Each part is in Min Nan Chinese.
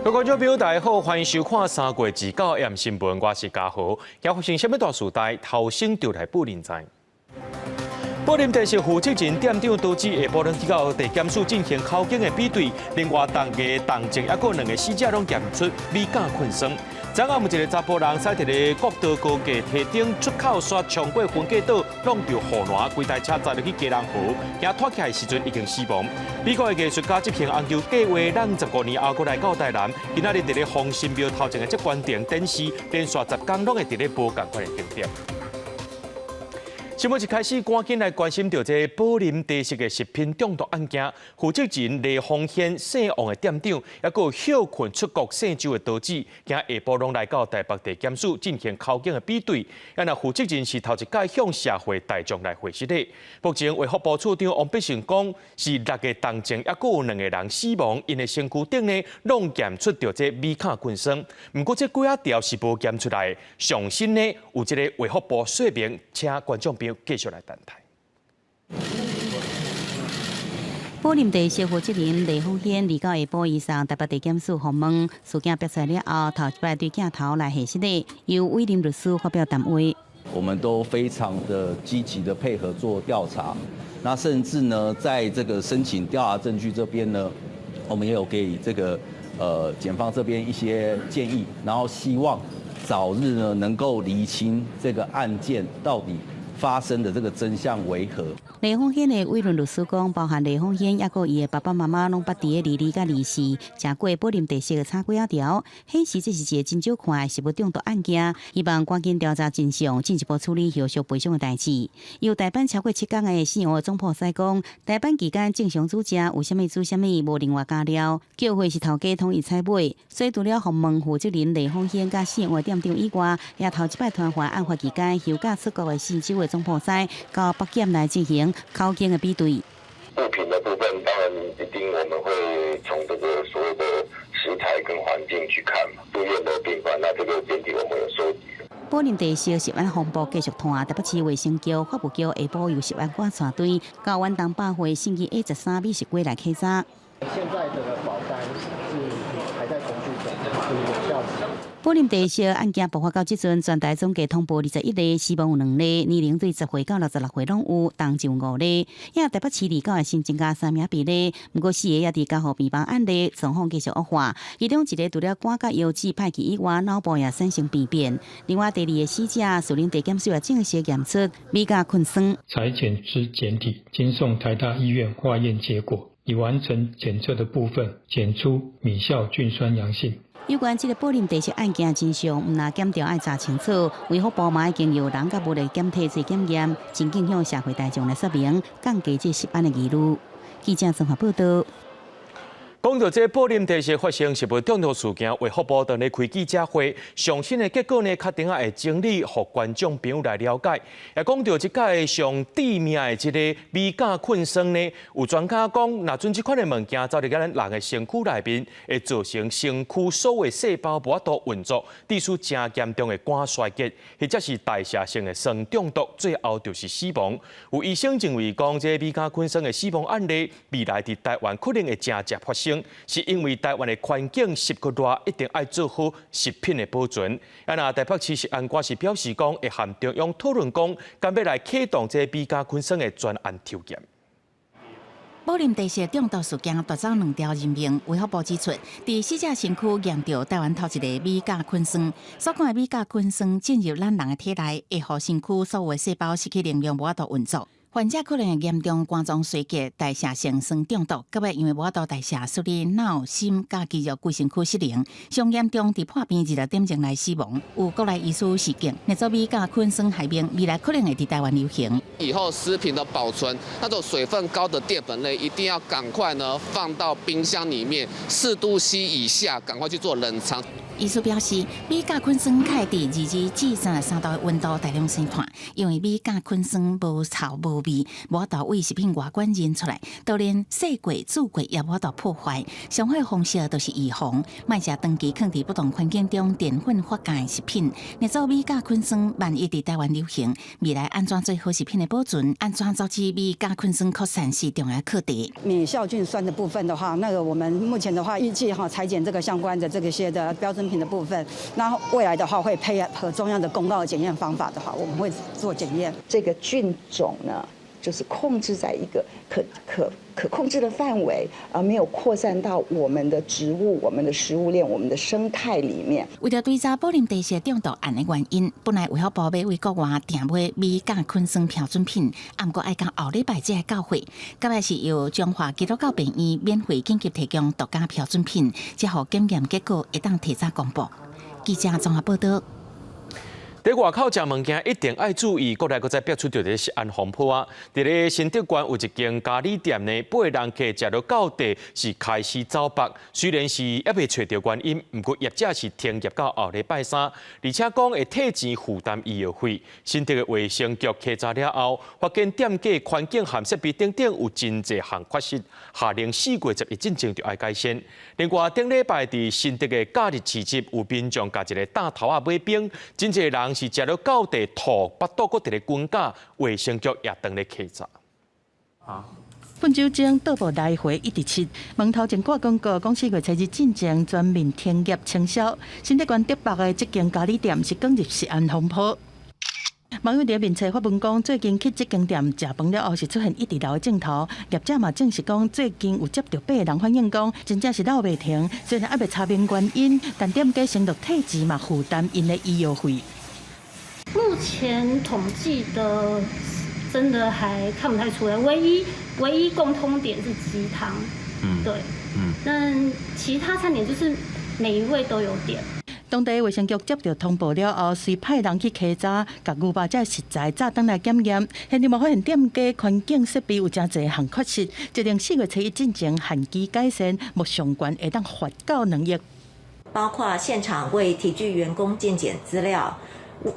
各位觀眾朋友，大家好，歡迎收看3月29暗新聞，我是嘉豪。今發生啥物大事代，頭先就來報恁知。寶林茶室負責人店長刀子下晡攏去到地檢署進行口供的比對，另外同個同證抑閣兩个死者攏驗出米甲菌酸。昨暗有一个查埔人駛佇咧國道高架堤頂出口煞衝過分隔島，挵著護欄，規台車載入去基隆河，驚拖起來時陣已經死亡。美國的藝術家執行紅球計畫，65年後閣來到台南，今仔日佇咧風神廟頭前的這關燈展示，連續10工攏會佇咧無仝款的景點。新聞一開始，趕緊來關心著這寶林茶室的食品中毒案件。負責人黎鳳軒姓王的店長，抑閣有歇睏出國姓周的刀子，今下晡攏來到台北地檢署進行口供的比對。啊，若負責人是頭一擺向社會大眾來回釋的。目前衛福部處長王必勝講，是六个同證，抑閣有兩个人死亡，𪜶的身軀頂呢，攏檢出著這米甲菌酸。毋過這幾仔條是無檢出來，上新呢有這个衛福部說明，請觀眾朋友繼續來等待。寶林茶室負責人黎鳳軒29下晡移送台北地檢署訪問，事件爆出了後，頭一擺對鏡頭來解釋的，由委任律師發表談話。我們都非常的積極的配合做調查，那甚至呢，在這個申請調查證據這邊呢，我們也有給這個檢方這邊一些建議，然後希望早日呢能夠釐清這個案件到底發生的這個真相為何？黎鳳軒的委任律師講，包含黎鳳軒，抑閣伊的爸爸媽媽攏捌佇咧二二佮二四食過寶林茶室的炒粿仔條，顯示這是一个真少看的食物中毒案件，希望趕緊調查真相，進一步處理後續賠償的代誌。有代班超過7工的姓王的總鋪師講，代班期間正常煮食，有啥物煮啥物，無另外加料。叫貨是頭家統一採買，所以除了訪問負責人黎鳳軒佮姓王的店長以外，也頭一擺傳喚案發期間休假出國的姓周的總鋪師到北檢來進行口供的比對。物品的部分，當然一定我們會從這個所謂的食材跟環境去看嘛。住院的病患，那這個檢體我們有收集。寶林茶室食安風暴繼續拖，台北市衛生局、法務局下晡由食安館帶隊到遠東百貨信義 A13美食街來稽查。現在的保單是還在程序中，是有效期。寶林茶室案件爆發到這陣，全台總計通報21例，死亡有兩例，年齡對10歲到66歲攏有，同症五例。也台北市29日新增加三名病例，毋過四个也佇加護病房案例，狀況繼續惡化。其中一个除了肝佮腰子歹去以外，腦部也產生病變。另外第二个死者，士林地檢署也正式驗出米甲菌酸。採檢之檢體經送台大醫院化驗結果，已完成檢測的部分檢出米酵菌酸陽性。有關這个寶林茶室案件真相，毋但檢調愛查清楚，衛福部嘛已經由人佮物的檢體做檢驗，真緊向社會大眾來說明，降低這食安的疑慮。記者綜合報道。講到這寶林茶室發生食物中毒事件，衛福部當咧開記者會，上新的結果呢，確定啊會整理，予觀眾朋友來了解。也講到這擺上致命的這个米甲菌酸呢，有專家講，若準這款的物件走入咱人的身軀內面，會造成身軀所有細胞無法度運作，致使誠嚴重的肝衰竭，或者是代謝性的酸中毒，最後就是死亡。有醫生認為講，這個米甲菌酸的死亡案例，未來佇台灣可能會誠濟發生。是因為台灣的環境濕閣熱，一定愛做好食品的保存。啊，若台北市食安館是表示講，會和中央討論講，敢欲來啟動這個米甲菌酸的專案抽檢。寶林茶室中毒事件奪走兩條人命，衛福部指出，佇死者身軀驗著台灣頭一个米甲菌酸，所講的米甲菌酸進入咱人的體內，會予身軀所有的細胞失去能量，無法度運作。患者可能會嚴重肝臟衰竭、代謝性酸中毒，閣尾因為無法度代謝，使你腦、心佮肌肉規身軀失能，上嚴重佇破病20點鐘內死亡。有國內醫師示警，若做米甲菌酸害命，未來可能會佇台灣流行。以後食品的保存，那種水分高的澱粉類，一定要趕快呢放到冰箱裡面，4度 C 以下，趕快去做冷藏。醫師表示，米甲菌酸較會佇22至33度的溫度大量生產，因為米甲菌酸無臭無味，無法度對食品外觀認出來，就連洗過、煮過也無法度破壞。上好的方式就是預防，莫食長期囥佇不同環境中澱粉發酵的食品。若做米甲菌酸萬一佇台灣流行，未來按怎做好食品的保存，按怎阻止米甲菌酸擴散是重要課題。米酵菌酸的部分的話，那個我們目前的話預計哈採檢這個相關的這個些的標準品的部分，那未來的話會配合中央的公告檢驗方法的話，我們會做檢驗。這個菌種呢，就是控制在一個可控制的範圍，而沒有擴散到我們的植物、我們的食物鏈、我們的生態裡面。為著追查寶林茶室中毒案的原因，本來衛福部欲對國外訂買米甲菌酸標準品，毋過愛到後禮拜才會到貨。佮來是由彰化基督教病院免費緊急提供獨家標準品，才予檢驗結果會當提早公布。記者綜合報道。佇外口食物件一定愛注意，國內閣再爆出著這食安風波啊！佇咧新竹縣有一間咖喱店呢，八个人客食落到底是開始走腹，雖然是猶未揣著原因，毋過業者是停業到後禮拜三，而且講會退錢負擔醫藥費。新竹的衛生局稽查了後，發現店家環境和設備等等有真濟項缺失，下令4月11進前就愛改善。另外，頂禮拜佇新竹的假日市集，有民眾共一个大頭仔買冰，真濟人是食了到底吐腹肚，閣佇咧滾架，衛生局也當咧稽查。噴酒精倒步來回一直拭，門頭前掛廣告，講4月初日進前全面停業清消。新竹縣竹北的這間咖喱店是捲入食安風波。網友佇面冊發文講，最近去這間店食飯了後是出現一直流的症頭，業者嘛證實講，最近有接著八个人反映講，真正是流袂停。雖然猶未查明原因，但店家承諾退錢嘛負擔𪜶的醫藥費。目前統計的真的還看不太出來，唯一共通點是雞湯，對，但其他餐點就是每一位都有點。當地衛生局接著通報了後，隨派人去稽查，共牛肉這食材載轉來檢驗，現場嘛發現店家環境設備有誠濟項缺失，決定4月初一進前限期改善，無上懸會當罰到2億。包括現場未提具員工健檢資料，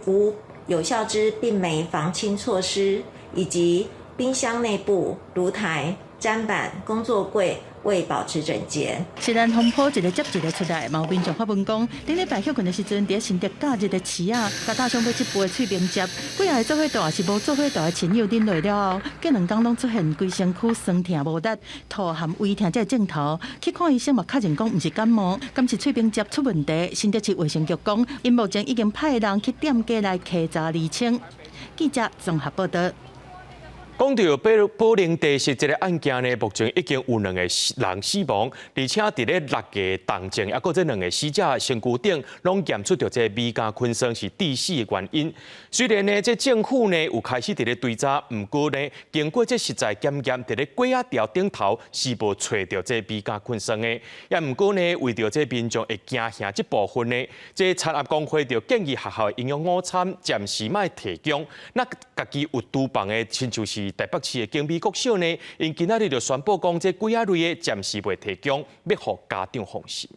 無有效之病媒防侵措施，以及冰箱內部爐台、砧板、工作櫃未保持整潔。食安風波一个接一个出來，嘛有民眾發文講，頂禮拜歇睏的時陣，佇新竹假日的市仔，共搭上尾一杯的喙冰汁，幾仔个做伙蹛抑是無做伙蹛的親友啉落了後，隔兩工攏出現規身軀酸痛無力、吐含胃疼這个症頭，去看醫生嘛確認講毋是感冒，敢是喙冰汁出問題。新竹市衛生局講，𪜶目前已經派人去店家來稽查釐清。記者綜合報道。講著寶玲茶室這个案件呢，目前已經有兩個人死亡，而且佇咧六个動靜，抑閣這兩个死者身軀頂，攏驗出著這米甲菌酸是致死的原因。雖然呢，這政府呢有開始佇咧追查，毋過呢，經過這實在檢驗，佇咧粿仔條頂頭是無揣著這米甲菌酸的。也毋過呢，為著這民眾會驚嚇這部分呢，這餐盒工會就建議學校營養午餐暫時莫提供。那家己有廚房的，親像是台北市的景美國小呢，𪜶今仔日就宣布講，這幾仔類的暫時袂提供，欲予家長放心。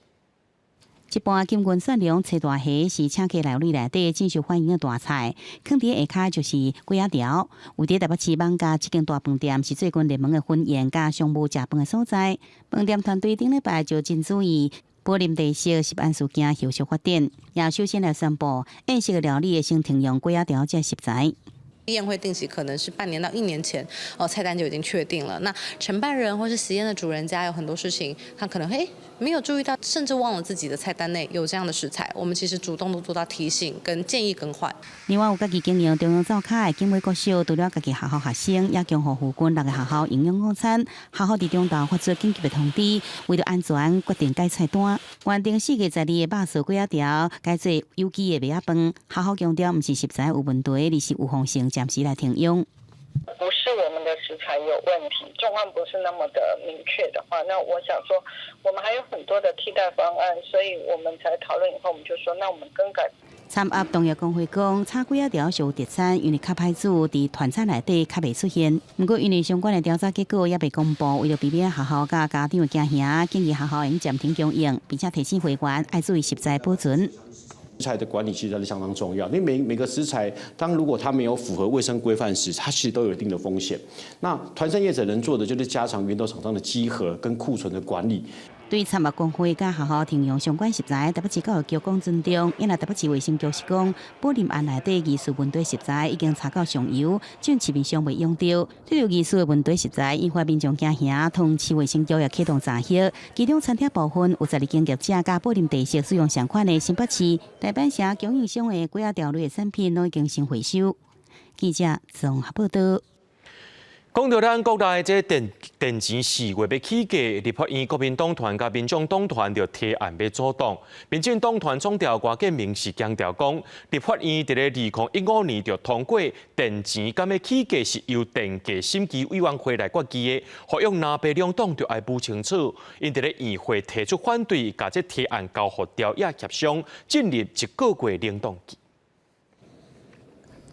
一般金銀蒜蓉炊大蝦是請客料理內底真受歡迎的大菜，囥佇下跤就是粿仔條。有佇台北市艋舺這間大飯店是最近熱門的婚宴佮商務食飯的所在。飯店團隊頂禮拜就真注意寶林茶室食安事件後續發展，也首先來宣布宴席料理會先停用粿仔條這食材。宴會定期可能是半年到一年前，哦，菜單就已經確定了。那承辦人或是席宴的主人家有很多事情，他可能沒有注意到，甚至忘了自己的菜單內有這樣的食材。我們其實主動都做到提醒跟建議更換。另外有家己經營中央灶跤的景美國小，除了家己學校學生，也供予附近六个學校營養午餐。學校佇中晝發出緊急的通知，為著安全，決定改菜單。原定4月12的肉臊粿仔條，改做有機的麥仔飯。學校強調，毋是食材有問題，而是預防性暫時來停用。不是我們的食材有問題，狀況不是那麼的明確的話，那我想說，我們還有很多的替代方案，所以我們才討論以後，我們就說，那我們更改。参合同業公會講，炒粿仔條屬特產，因為較歹煮，佇團餐內底較袂出現。毋過，因為相關的調查結果猶未公布，為著避免學校佮家長的驚嚇，建議學校應暫停供應，並且提醒會員愛注意食材保存。食材的管理其實是相當重要，因為每個食材，當如果它沒有符合衛生規範時，它其實都有一定的風險。那團膳業者能做的就是加強源頭廠商的稽核跟庫存的管理。對參合公會佮學校停用相關食材，台北市教育局講尊重，因為台北市衛生局是講，寶林案內底疑似問題食材已經查到上游，這市面上未用著。對著疑似的問題食材，引發民眾驚嚇，桃園市衛生局也啟動查核，其中餐廳部分有12間業者佮寶林茶色使用相款的新北市、大阪城供應商的粿仔條類的產品，攏已經先回收。記者綜合報道。講到咱國內這電錢4月欲起價，立法院國民黨團佮民眾黨團就提案欲阻擋。民進黨團總召郭建明是強調講，立法院佇咧2015年就通過電錢敢欲起價是由電價審議委員會來決議的，呼籲藍白兩黨就愛摸清楚。𪜶佇咧院會提出反對，共這提案交予朝野協商，進入一個月冷凍期。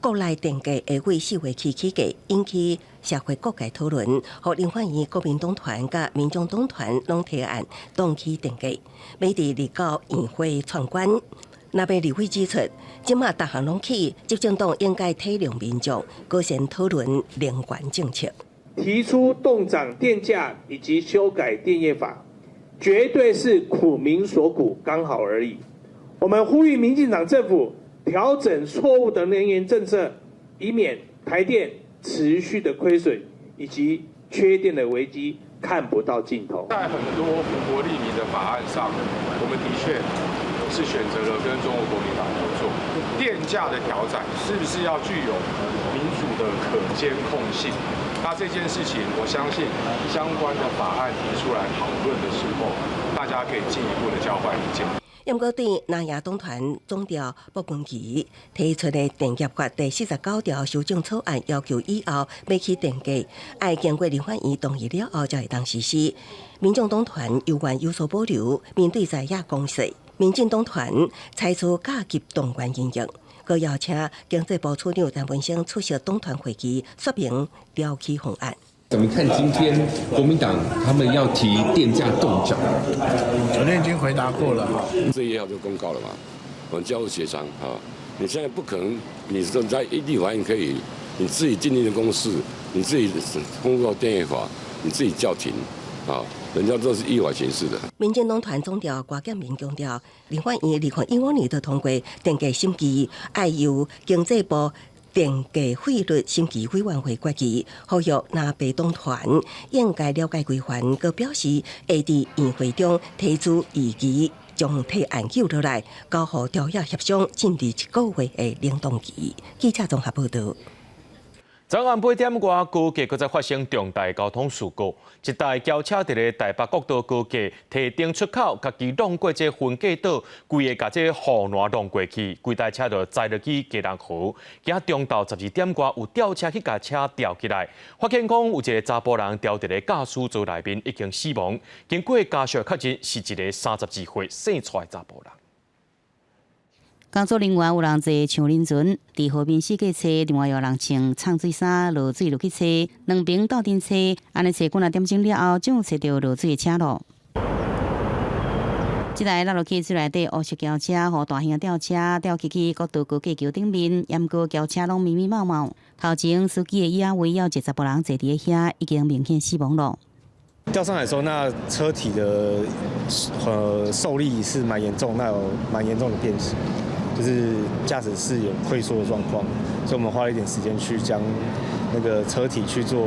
國內電價會於4月起起價，引起社會各界討論。予立法院國民黨團佮民眾黨團攏提案擋起電價，欲佇日九院會闖關。藍白立委指出，這馬逐項攏起，執政黨應該體諒民眾，閣先討論能源政策。提出凍漲電價以及修改電業法，絕對是苦民所苦，剛好而已。我們呼籲民進黨政府調整錯誤的能源政策，以免台電持續的虧損以及缺電的危機看不到盡頭。在很多福國利民的法案上，我們的確是選擇了跟中國國民黨合作。電價的調整是不是要具有民主的可監控性？那這件事情，我相信相關的法案提出來討論的時候，大家可以進一步的交換意見。毋過對南亞黨團總召傅崑萁提出的電業法第49條修正草案，要求以後欲起電價，愛經過立法院同意了後，才會當實施。民眾黨團猶原有所保留，面對在野攻勢，民進黨團採取加急動員因應，閣邀請經濟部次長陳文生出席黨團會議，說明調起方案。怎麼看今天國民黨他們要提電價凍漲？昨天已經回答過了哈。這一號就公告了嘛，我們交互協商啊。你現在不可能，你說在立法院可以，你自己訂定的公式，你自己通過電業法，你自己叫停啊，人家都是依法行事的。民進黨團總召郭建明強調，立法院2015年就通過電價審議，愛由經濟部電價費率審議委員會決議，呼籲藍白黨團應該了解規範，閣表示會佇院會中提出異議，將提案救落來，交予朝野協商，進入一個月的冷凍期。記者綜合報道。昨暗八點外，高架閣再發生重大交通事故，一台轎車佇咧台北國道高架堤頂出口，家己挵過這分隔島，規个共這護欄挵過去，規台車就栽落去基隆河。今仔中晝12點外，有吊車去共車吊起來，發現講有一个查埔人吊佇咧駕駛座內面已經死亡。經過家屬確認，是一个32歲姓蔡的查埔人。工作人員有人坐搶輪船，佇河邊四界揣，另外有人穿藏水衫落水落去揣，兩邊鬥陣揣，按呢揣幾若點鐘了後，終於揣著落水的車囉。這台落落去水內底烏色轎車，予大型吊車吊起去國道高架橋頂面，毋過轎車攏密密麻麻。頭前司機的椅仔位有一個查埔人坐佇咧遐，已經明顯死亡囉。吊上來的時候，那車體的受力是蠻嚴重，那有蠻嚴重的變形。就是駕駛室有潰縮的狀況，所以我們花了一點時間去將那個車體去做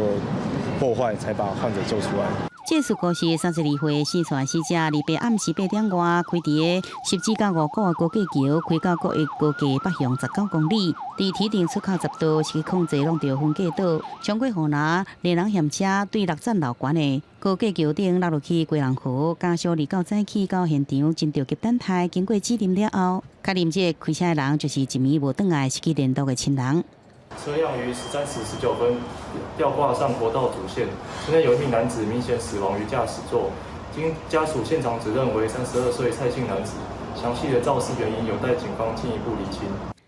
破壞，才把患者救出來。這事故是32歲姓蔡死者，28暗時8點外，開佇个十指甲五股的高架橋，開到國一高架北向19公里，佇堤頂出口10度，失去控制，挵著分隔島，衝過護欄，連人嫌車對六層樓懸的高架橋頂落落去基隆河，家屬29早起到現場，真著急等待，經過指認了後，確認這個開車的人就是一暝無轉來失去聯絡的親人。車輛於13時19分吊掛上國道主線，車內有一名男子明顯死亡於駕駛座，經家屬現場指認為32歲蔡姓男子，詳細的肇事原因有待警方進一步釐清。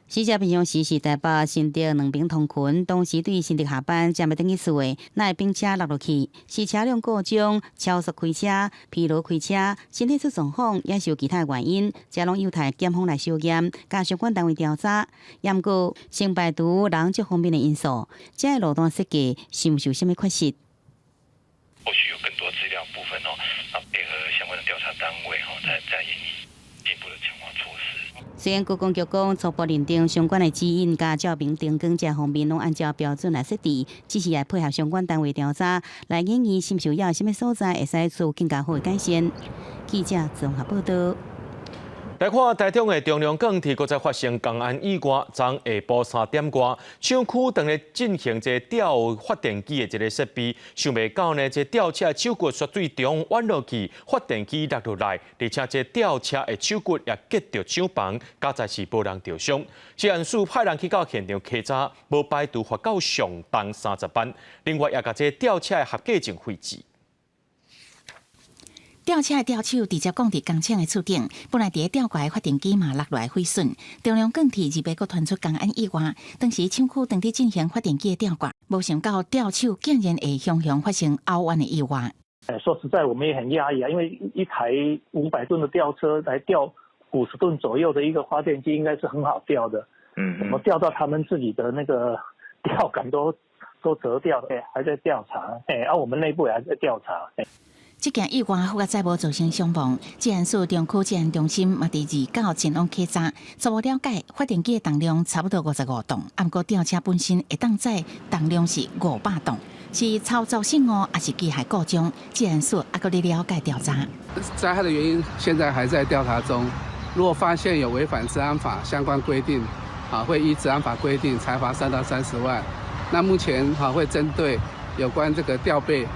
死者平常時是台北新竹兩爿通勤，當時對新竹下班，才欲轉去厝的，哪會冰車落落去？是車輛故障、超速開車、疲勞開車、身體出狀況，抑是有其他原因？這攏有待檢方來相驗，佮相關單位調查。毋過先排除人這方面的因素，這个路段設計是毋是有啥物缺失？後續有更多資料部分哦，那配合相關的調查單位吼，再研議進一步的強化措施。雖然觀光局講初步認定相關的指引佮照明燈光這方面攏按照標準來設置，只是愛配合相關單位調查，來研議是毋是有啥物所在會使做更加好的改善。記者綜合報道。來看台中的中良鋼鐵，閣再發生工安意外，昨下晡3點外，廠區當咧進行這吊發電機的一個設備，想袂到呢，這吊車手骨煞對中彎落去，發電機落落來，而且這吊車的手骨也擊著廠房，佳哉是無人著傷。食安署派人去到現場稽查，無排除罰到上重30萬，另外也共這吊車的合格證廢止。吊車的吊手直接摃佇工廠的厝頂，本來佇咧吊掛的發電機嘛落來毀損。中良鋼鐵二八閣傳出工安意外，當時廠區當佇進行發電機的吊掛，無想到吊手竟然會雄雄發生拗彎的意外。說實在，我們也很訝異啊，因為一台500噸的吊車來吊50噸左右的一個發電機，應該是很好吊的。怎麼吊到他們自己的那個吊桿都折掉了？還在調查。我們內部也還在調查。這件意外好佳哉無造成傷亡，治安署中區治安中心嘛佇29前往稽查，初步了解，發電機的重量差不多55噸，毋過吊車本身會當載重量是500噸，是操作失誤抑是機械故障？治安署猶閣咧了解調查。災害的原因現在還在調查中，如果發現有違反治安法相關規定，會依治安法規定裁罰3到30萬。那目前會針對有關這個吊臂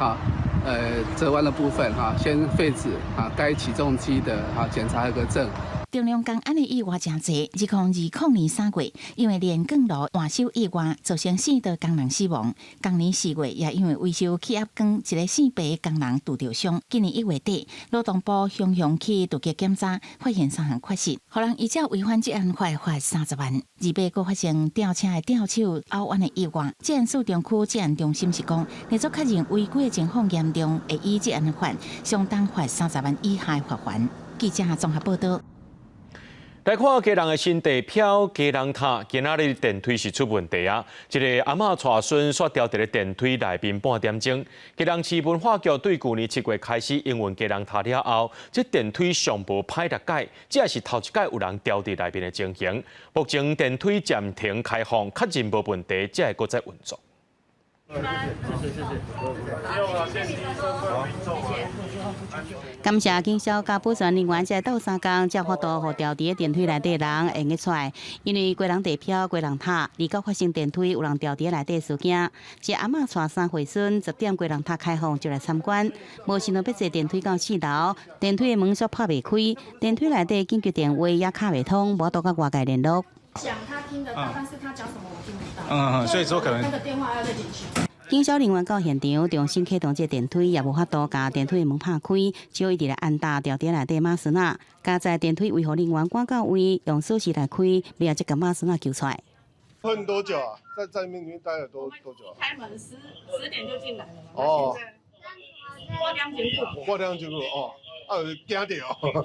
折彎的部分先廢止該起重機的檢查合格證。中良工安的意外誠濟，2020年3月，因為煉鋼爐換手意外，造成四個工人死亡。今年4月，也因為維修氣壓缸，一个姓白的工人拄著傷。今年1月底，勞動部雄雄去突擊檢查，發現三項缺失，予人依照違反職安法罰30萬。二八閣發生吊車的吊手拗彎的意外，治安署中區治安中心是講，若做確認違規的情況嚴重，會依職安法相當罰30萬以下的罰鍰。記者綜合報道。來看基隆的新地標基隆塔，今仔日電梯是出問題啊！一个阿嬤帶孫煞牢佇咧電梯內面半點鐘。基隆市文化局對舊年7月開始營運基隆塔了後，這電梯上無歹六擺，這也是頭一擺有人牢佇內面的情形。目前電梯暫停開放，確認無問題，才會閣再運作。謝謝謝謝。感謝警消佮保全人員這鬥相共，才有法度予牢佇咧電梯內底人會用出來。因為基隆地標基隆塔，29發生電梯有人牢佇內底事件，這阿嬤帶3歲孫10點基隆塔開放就來參觀，無想到欲坐電梯到4樓，電梯的門煞拍袂開，電梯內底緊急電話也敲袂通，無法度佮外界聯絡。講他聽得到，但是他講什麼我聽不到。所以說可能那個電話要再進去。警消人員到現場重新啟動這電梯，也無法度共電梯的門拍開，只好一直來按打牢佇內底媽孫仔。佳哉電梯維護人員趕到位，用鎖匙來開，尾仔才共媽孫仔救出來。困多久啊？在裡面待了多久啊？開門十點就進來了。哦。半點鐘。半點鐘哦，啊，驚著。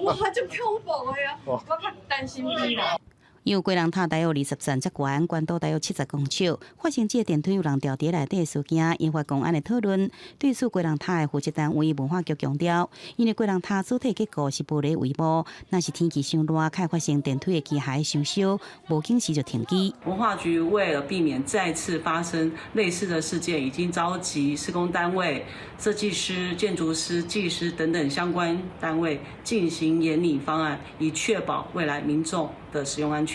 哇，足恐怖的啊！我較擔心伊啦。由基隆塔大約20層遮懸，懸高大約70公尺。發生這个電梯有人牢佇內底事件，引發公安的討論。對此，基隆塔的負責單位文化局強調，因為基隆塔主體結構是玻璃帷幕，若是天氣傷熱，較會發生電梯的機械傷燒，無緊時就停機。文化局為了避免再次發生類似的事件，已經召集施工單位、設計師、建築師、技師等等相關單位進行研擬方案，以確保未來民眾的使用安全。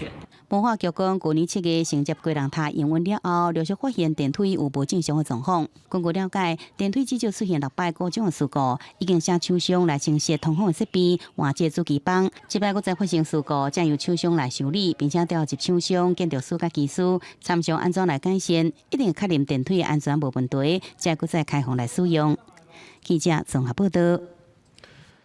文化局講，舊年7月承接基隆塔營運了後，陸續發現電梯有無正常的狀況。根據了解，電梯至少出現六擺故障的事故，已經請廠商來清洗通風的設備，換這主機板。這擺閣再發生事故，才由廠商來修理，並且調集廠商、建築師佮技師參詳按怎來改善，一定確認電梯的安全無問題，才閣再開放來使用。記者綜合報道。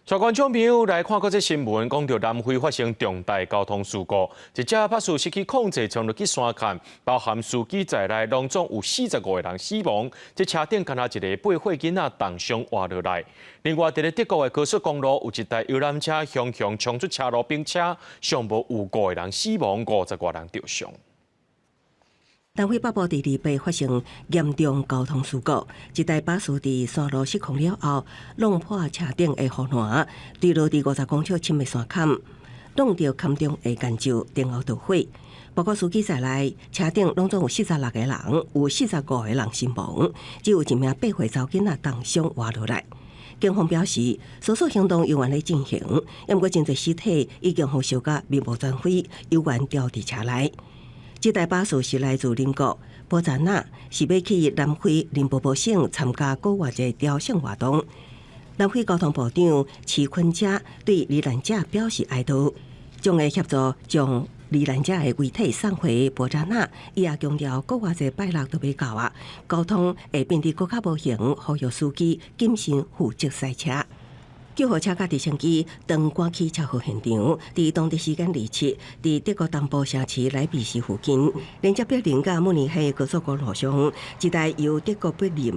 帶觀眾朋友來看閣這新聞，講著南非發生重大交通事故，一隻巴士失去控制，衝入去山崁，包含司機在內，攏總有45個人死亡。這車頂敢若一個8歲囡仔重傷活落來。另外，佇咧德國的高速公路，有一台遊覽車雄雄衝出車路並車，上無有五個人死亡，50外人著傷。南非北部佇禮拜發生嚴重交通事故，一台巴士佇山路失控了後，弄破車頂的護欄，墜落佇50公尺深的山崁，撞著崁中的岩石，然後著火。包括司機在內，車頂攏總有46個人，有45個人身亡，只有一名8歲查某囡仔重傷活落來。警方表示，搜索行動猶原咧進行，毋過真濟屍體已經予燒甲面目全非，猶原牢佇車內。這台巴士是來自鄰國波札那，是欲去南非林波波省參加古活節朝聖活動。南非交通部長齊坤加對罹難者表示哀悼，將會協助將罹難者的遺體送回波札那。伊也強調，復活節拜六就欲到啊，交通會變得閣較無閒，呼籲司機謹慎負責駛車。救護車佮直升機當趕去車禍現場，佇當地時間27，佇德國東部城市萊比錫附近，連接柏林佮慕尼黑高速公路上，一台由德國柏林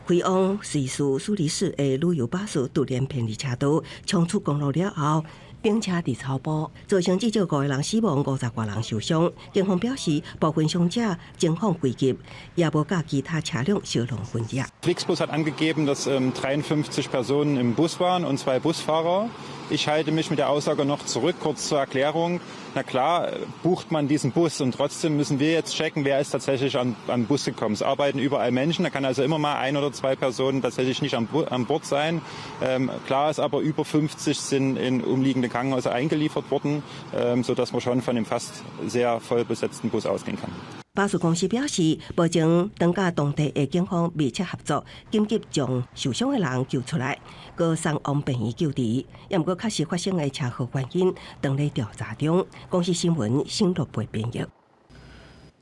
開往瑞士蘇黎世的旅遊巴士突然偏離車道，衝出公路了後，並車佇草坡，造成至少五個人死亡，50外人受傷。警方表示，部分傷者情況危急，也無佮其他車輛相挵混入。 Flixbus hat angegeben, dass 53 Personen im Bus waren und zwei Busfahrer. Ich halte mich mit der Aussage noch zurück. Kurz zur Erklärung. Na klar, bucht man diesen Bus und trotzdem müssen wir jetzt checken, wer ist tatsächlich an Bus gekommen. Es arbeiten überall Menschen, da kann also immer mal ein oder zwei Personen tatsächlich nicht an Bord sein. Klar ist aber, über 50 sind in umliegende Krankenhäuser eingeliefert worden, sodass man schon von einem fast sehr voll besetzten Bus ausgehen kann. 巴士公司表示，目前正佮當地的警方密切合作，緊急將受傷的人救出來，閣送往病院救治。也毋過確實發生的車禍原因，正咧調查中。公視新聞新樂貝編譯。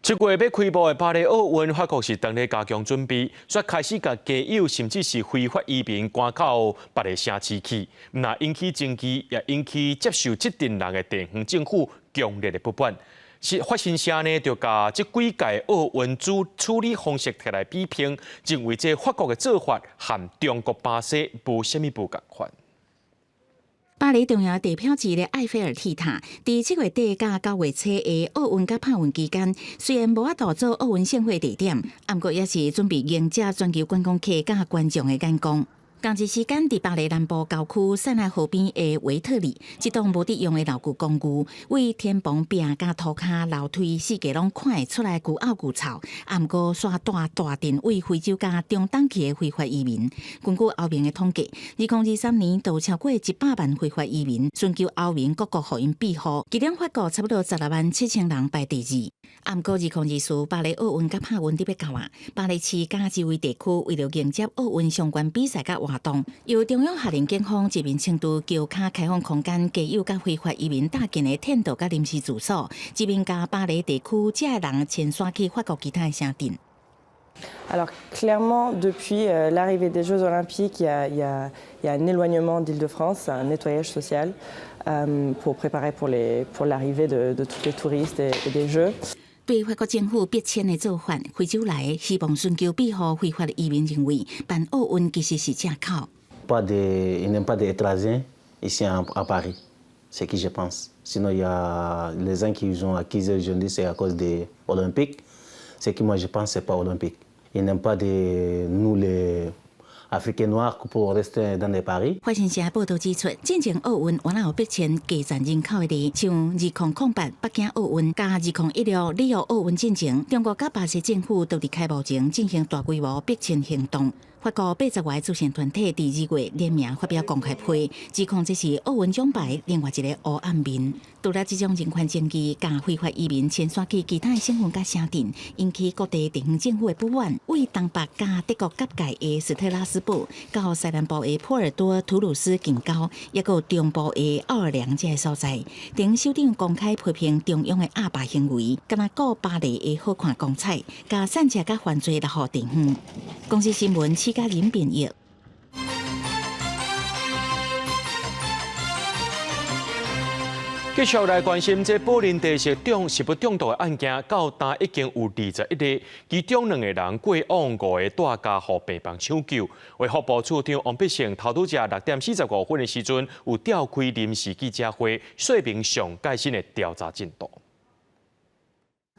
7月欲開幕的巴黎奧運，法國是當咧加強準備，煞開始共街友甚至是非法移民趕到別个城市去，毋但引起爭議，也引起接受這陣人的地方政府強烈的不滿。是法新社呢，就共這幾屆奧運處處理方式提來比評，認為這法國的做法和中國巴西無啥物無仝款。巴黎重要地標誌的埃菲爾鐵塔，佇7月底佮9月初的奧運佮拍運期間，雖然無法度做奧運盛會地點，毋過也是準備迎接全球觀光客佮觀眾的眼光。仝一時間，佇巴黎南部郊區塞納河邊的維特里，這棟無佇用的老舊公寓，對天棚壁佮塗跤樓梯四界攏看會出來舊漚舊臭。啊，毋過煞蹛大陣對非洲佮中東去的非法移民。根據歐盟的統計，2023年就超過100萬非法移民尋求歐盟各國予𪜶庇護，其中法國差不多16萬7千人排第二。啊，毋過2024巴黎奧運佮拍運佇欲到啊，巴黎市佮周圍地區為著迎接奧運相關比賽佮活動，由中央下令警方一面清除橋跤開放空間，街友佮非法移民搭建的天道佮臨時住所，一面共巴黎地區這个人遷徙去法國其他的城鎮。 Alors clairement, depuis l'arrivée des Jeux Olympiques, il y a un éloignement d'Île-de-France, un nettoyage social pour préparer pour l'arrivée de tous les touristes et des Jeux. 對法國政府逼遷的做法，非洲來的希望尋求庇護非法移民認為，辦奧運其實是藉口。 Pas de, il n'y a pas d'étrangers ici à Paris, c'est ce que je pense. Sinon, il y a les gens qui ont accusé aujourd'hui, c'est à cause des Olympiques. Ce que moi je pense, c'est pas olympique. Ils n'aiment pas de nous les Africains noirs pour rester dans les Paris。法新社報導指出，進前奧運原來有逼遷加佔人口的例，像2008北京奧運佮2016里約奧運進前，中國佮巴西政府都佇開幕前進行大規模逼遷行動。法國80外慈善團體佇2月聯名發表公開批，指控這是奧運獎牌另外一个烏暗面。除了這種人權爭議，共非法移民遷徙去其他的省份佮城鎮，引起各地地方政府的不滿。對東北佮德國結界的斯特拉斯堡，到西南部的波爾多、圖盧斯近郊，抑閣有中部的奧爾良這个所在，頂首長公開批評中央的鴨霸行為，敢若顧巴黎的好看光彩，共散赤佮犯罪落予地方。公視新聞，施嘉仁編譯。繼續來關心這寶林茶食中食物中毒的案件，到今已經有21例，其中兩個人過往五個蹛加護病房搶救。衛福部處長王必勝頭拄才6點45分的時陣，有召開臨時記者會，說明上蓋新的調查進度。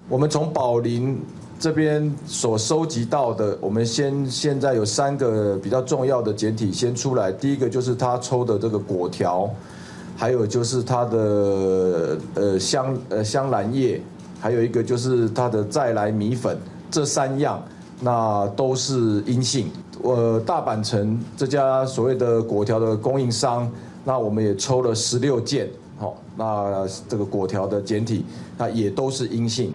我們從寶林這邊所收集到的，我們先現在有三個比較重要的檢體先出來。第一個就是他抽的這個粿條。還有就是它的香蘭葉，還有一個就是它的再來米粉，這三樣那都是陰性。大阪城這家所謂的粿條的供應商，那我們也抽了16件，好，那這個粿條的檢體，那也都是陰性。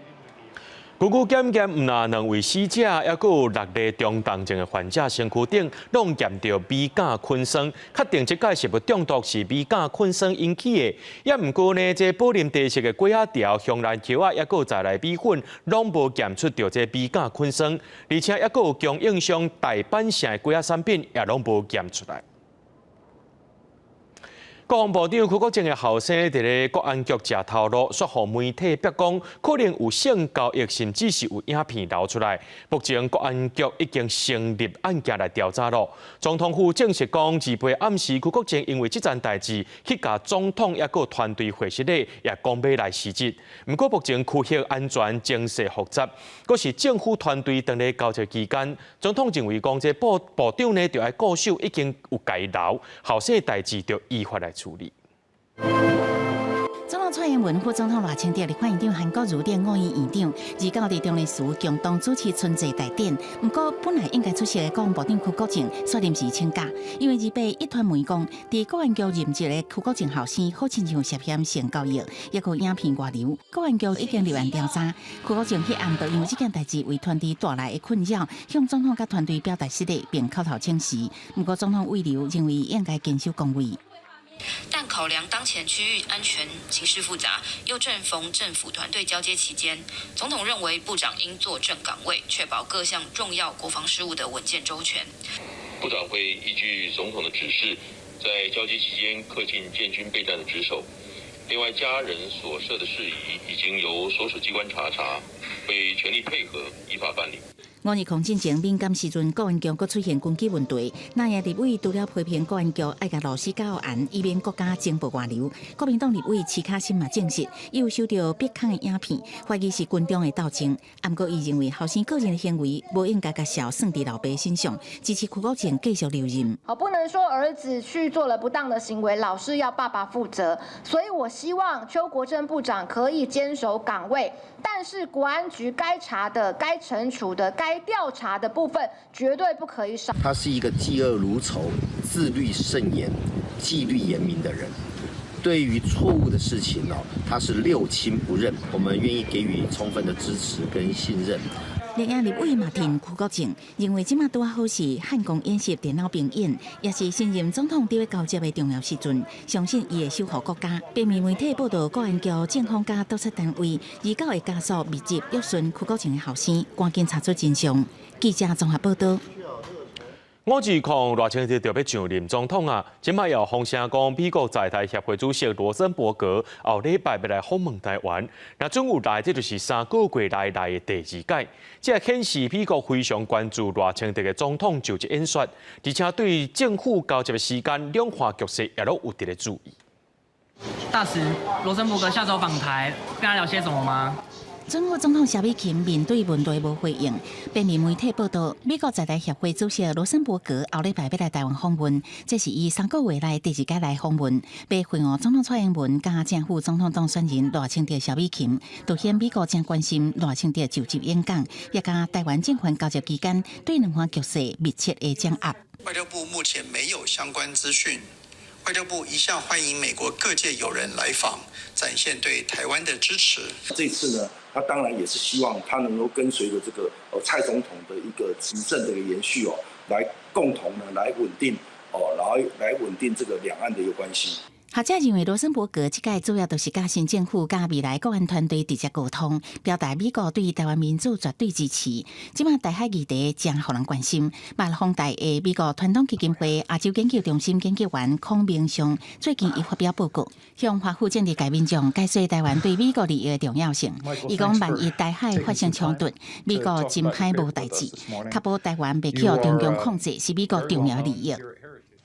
根據檢驗，毋但兩位死者，抑閣有六例中重症的患者身軀頂，攏驗著米甲菌酸，確定這擺食物中毒是米甲菌酸引起的。也毋過呢，這寶林茶食的粿仔條、香蘭球仔，抑閣有在來米粉，攏無檢出著這米甲菌酸，而且抑閣有供應商大阪城的粿仔產品也攏無檢出來。國防部長邱國正的後生佇咧國安局食頭路，煞予媒體逼講可能有性交易，甚至是有影片流出來。目前國安局已經成立案件來調查咯。總統府證實講，28暗時邱國正因為這件代誌去共總統抑閣團隊會失禮，也講欲來辭職。毋過目前區域安全情勢複雜，閣是政府團隊當咧交接期間，總統認為講這部部長呢著愛固守已經有共伊留，後生代誌著依法來處理。總統蔡英文、副總統賴清德、立法院長韓國瑜等五院院長，29佇中壢市共同主持春祭大典。毋過，本來應該出席的國防部長邱國正，煞臨時請假，因為28壹傳媒講，佇國安局任職的邱國正後生，好親像涉嫌性交易，抑閣影片外流。國安局已經立案調查。邱國正彼暗就因為這件代誌為團隊帶來的困擾，向總統佮團隊表達失禮，並口頭請辭。毋過，總統慰留認為應該堅守崗位。但考量當前區域安全情勢複雜，又正逢政府團隊交接期間，總統認為部長應坐鎮崗位，確保各項重要國防事務的穩健周全。部長會依據總統的指示，在交接期間恪盡建軍備戰的職守。另外，家人所涉的事宜已經由所屬機關查查，會全力配合，依法辦理。520進前敏感時陣，國安局閣出現軍紀問題。那葉立委除了批評國安局愛共老師教案，以免國家情報外流。國民黨立委徐卡心嘛證實，伊有收著逼空的影片，懷疑是軍中的鬥爭。毋過伊認為後生個人的行為無應該共數算佇老爸身上，支持邱國正繼續留任。好，不能說兒子去做了不當的行為，老是要爸爸負責。所以我希望邱國正部長可以堅守崗位，但是國安局該查的、該懲處的、該調查的部分絕對不可以少。他是一個嫉惡如仇、自律甚嚴、紀律嚴明的人。對於錯誤的事情哦，他是六親不認。我們願意給予充分的支持跟信任。綠營立委嘛挺邱國正，認為這馬拄好是漢光演習電腦兵演，也是新任總統佇咧交接的重要時陣，相信伊會守護國家。平面媒體報道，國安局政風佮督察單位29會加速密集約詢邱國正的後生，趕緊查出真相。記者綜合報道。520賴清德著欲上任總統啊！這擺有風聲講，美國在台協會主席羅森伯格後禮拜欲來訪問台灣，若準有來，這就是3個月內來的第二擺。這顯示美國非常關注賴清德的總統就職演說，而且對政府交接的時間、兩岸局勢也攏有佇咧注意。大使，羅森伯格下週訪台，跟他聊些什麼嗎？準副總統蕭美琴面對問題無回應。平面媒體報道，美國在台協會主席羅森伯格後禮拜欲來台灣訪問，這是伊3個月內第二擺來訪問。欲會晤總統蔡英文佮正副總統當選人賴清德、蕭美琴，凸顯美國正關心賴清德就職演講，也佮台灣政權交接期間對兩岸局勢密切的掌握。外交部目前沒有相關資訊。外交部一向歡迎美國各界友人來訪，展現對台灣的支持。這次呢，他當然也是希望他能夠跟隨着這個蔡總統的一個執政的一個延續哦，來共同呢來穩定哦，然後來穩定這個兩岸的一個關係。學者認為，羅森伯格這屆主要都是佮新政府佮未來國安團隊直接溝通，表達美國對台灣民主絕對支持。這馬台海議題誠予人關心。馬宏大的美國傳統基金會亞洲研究中心研究員孔明祥最近伊發表報告，向華府政治界民眾解說台灣對美國利益的重要性。伊講，萬一台海發生衝突，美國真歹無代誌，確保台灣袂去予中共控制，是美國重要利益。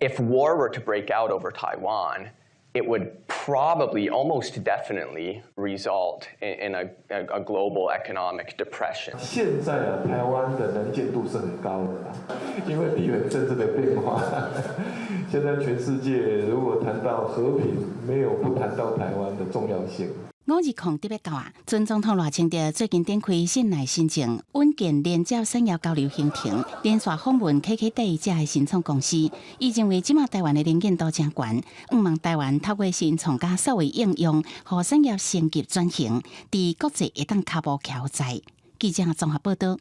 If war were to break out over Taiwan, it would probably almost definitely result in a global economic depression. 現在啊，台灣的能見度是很高的啦，因為地緣政治的變化。現在全世界如果談到和平，沒有不談到台灣的重要性。五二空特別到啊！前總統賴清德最近展開信賴新政，穩健連接產業交流行程，連續訪問 KKday 這个新創公司。伊認為這馬台灣的能見度誠懸，向望台灣透過新創佮數位應用，予產業升級轉型，佇國際會當跤步徛在。記者綜合報道。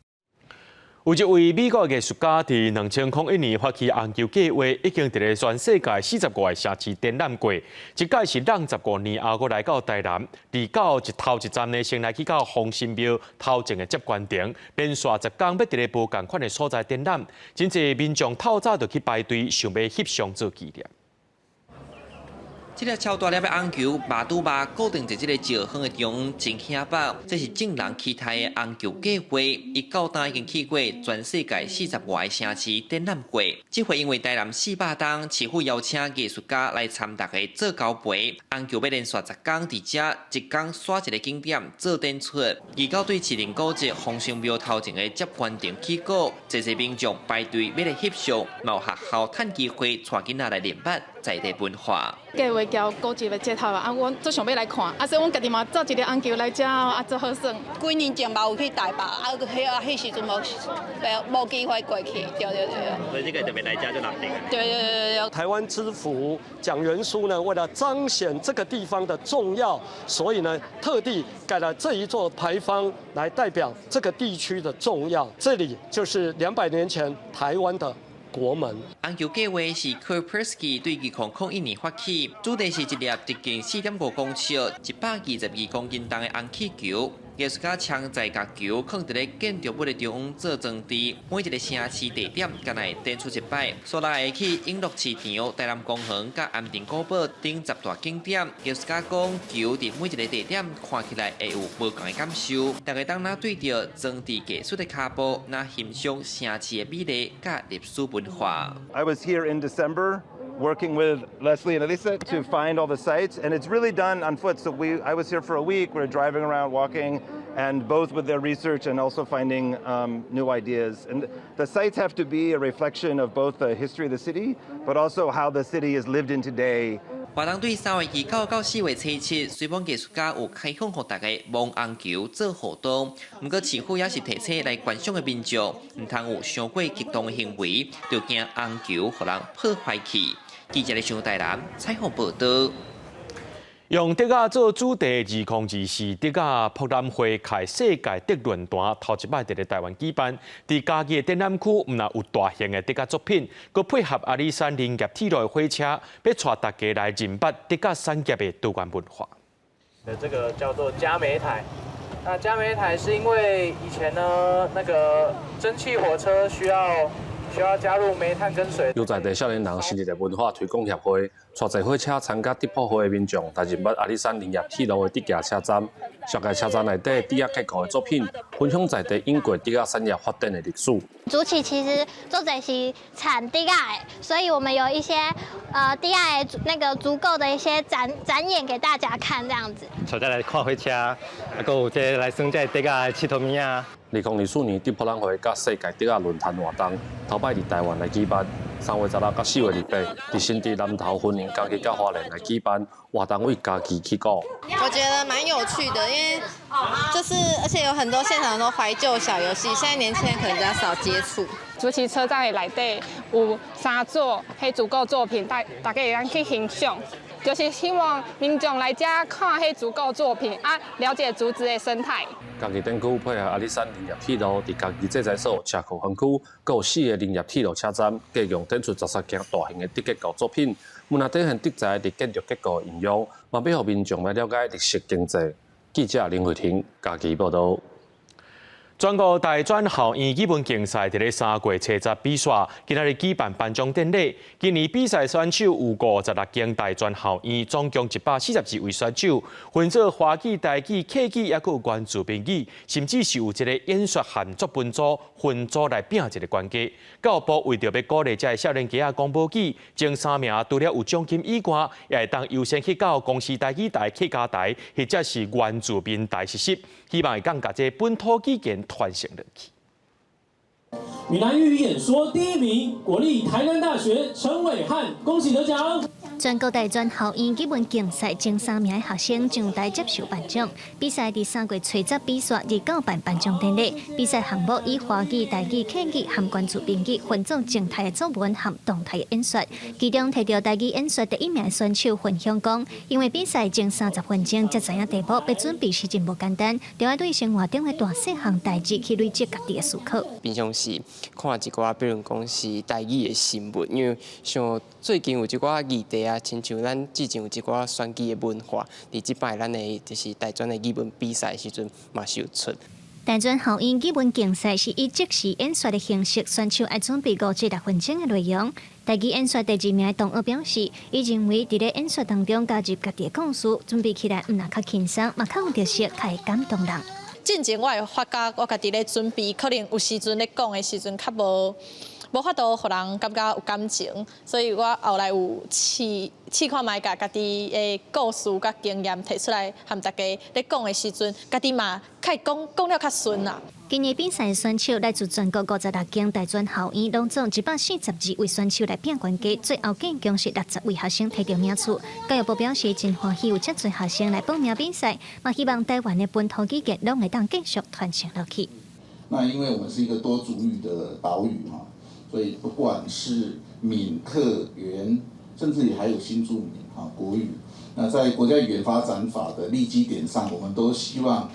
有一位美國藝術家佇2001年發起紅球計畫，已經佇咧全世界45個城市展覽過。這擺是挵15年後，閣來到台南，佇到一頭一站呢，先來去到風神廟頭前的接官亭，連續10工欲佇咧無仝款的所在展覽，真濟民眾透早就去排隊，想欲翕相做紀念。這粒超大粒的紅球，肉拄肉固定佇這个石坑的中央，真顯目。這是眾人期待的紅球計畫，伊到今已經去過全世界45個城市展覽過。這回因為台南400冬，市府邀請藝術家來參大家做交陪。紅球欲連續10工佇遮，一工徙一个景點做展出。預到對士林古蹟風神廟頭前的接官亭起鼓，濟濟民眾排隊欲來翕相，嘛有學校趁機會帶囡仔來認捌在地文化。計畫徛古蹟的街頭啊，啊，阮足想欲來看，啊，所以阮家己嘛做一个紅球來遮啊，足好耍。幾年前嘛有去台北，啊，彼啊，彼時陣無無機會過去，對對對。所以這個特別來遮就難得。對對對對。台灣知府蔣元蘇呢，為了彰顯這個地方的重要，所以呢，特地蓋了這一座牌坊來代表這個地區的重要。這裡就是200年前台灣的國門。紅球計畫是 Kurt Persky 對2001年發起，主題是一粒直徑4.5公尺、122公斤重的紅氣球。藝術家槍在共球囥佇咧建築物的中央做裝置，每一个城市地點敢若會展出一擺。所來會去永樂市場、台南公園、佮安定古堡等10大景點。藝術家講，球佇每一个地點看起來會有無仝的感受。大家當若對著裝置藝術的跤步，若欣賞城市的美麗佮歷史文化。 I was here in December working with Leslie and Elisa to find all the sites, and it's really done on foot. So I was here for a week. We were driving around, walking, and both with their research and also finding new ideas. And the sites have to be a reflection of both the history of the city, but also how the city is lived in today. 活動對3月29到4月初7，雖罔藝術家有開放予大家摸紅球做互動，毋過市府也是提醒來觀賞的民眾，毋通有傷過激動的行為，就驚紅球予人破壞去。記者咧上台南採訪報道。用竹仔做主題，2024竹仔博覽會開世界竹論壇頭一擺佇咧台灣舉辦，佇嘉義的展覽區，毋但有大型的竹仔作品，閣配合阿里山林業鐵路的火車，欲帶大家來認捌竹仔產業的多元文化。這個叫做加煤台。那加煤台是因為以前呢，那個蒸汽火車需要加入煤炭跟水。由在地少年人成立的文化推廣協會，帶坐火車參加竹博會的民眾，來認捌阿里山林業鐵路的竹莢車站。紹介車站內底竹仔結構的作品，分享在地英國竹仔產業發展的歷史。竹崎其實做者是產竹仔的，所以我們有一些竹仔的那個足夠的一些展展演給大家看，這樣子。坐這來看火車，啊，閣有這來耍這竹仔的𨑨迌物仔。2024年竹博覽會佮世界竹仔論壇活動，頭擺佇台灣來舉辦。3月16到4月28，佇新竹南投、雲林、嘉義佮花蓮來舉辦活動，為嘉義起鼓。我覺得蠻有趣的，因為就是而且有很多現場很多懷舊小遊戲，現在年輕人可能比較少接觸。竹崎車站的內底有三座彼竹構作品，大大家會當去欣賞。就是希望民眾來遮看彼竹構作品啊，了解竹子的生態。嘉義展區配合阿里山林業鐵路，佇嘉義製材所車庫園區，閣有四个林業鐵路車站，共計展出13件大型的竹結構作品。毋但展現竹材佇建築結構的應用，嘛欲予民眾來了解綠色經濟。記者林慧婷嘉義報導。全國大專校院語文競賽佇咧3月初十比賽，今仔日舉辦頒獎典禮。今年比賽選手有56間大專校院，總共142位選手，分做華語、台語、客語，抑閣有原住民語，甚至是有一个演說和作文組分組來拼一个懸低。教育部為著欲鼓勵這个少年家仔講母語，前三名除了有獎金以外，也會當優先去到公視台語台、客家台，或者是原住民台實習，希望會當共這本土語言傳承落去。閩南語演說第一名，國立台南大學陳偉漢，恭喜得獎。全國大專校院語文競賽前三名的學生上台接受頒獎。比賽佇3月初十比賽，日九辦頒獎典禮。比賽項目以華語、台語、客語和原住民語分做靜態的作文和動態的演說。其中提著台語演說第一名的選手分享講，因為比賽前30分鐘才知影題目，欲準備是真無簡單，著愛對生活中的大細項代誌去累積家己的思考。平常時看一寡，比如講是台語的新聞，因為像最近有一寡議題啊，親像咱之前有一寡選舉的文化，佇這擺咱的就是大專的語文比賽的時陣嘛是有出。大專校院語文競賽是以即時演說的形式，選手愛準備5至6分鐘的內容。台語演說第二名的同學表示，伊認為佇咧演說當中加入家己的故事，準備起來毋但較輕鬆，嘛較有特色，較會感動人。進前我會發覺，我家己咧準備，可能有時陣咧講的時陣較無法度予人感覺有感情，所以我後來有試試看覓共家己的故事佮經驗提出來，和大家咧講的時陣，家己嘛較會講講了較順啦。今年比賽選手來自全國56間大專校院，攏總142位選手來拼懸低，最後總共是60位學生提著名次。教育部表示真歡喜有遮濟學生來報名比賽，嘛希望台灣的本土語言攏會當繼續傳承落去。那因為我們是一個多族語的島嶼哈，所以不管是閩客原，甚至於還有新住民哈國語，那在國家語言發展法的立基點上，我們都希望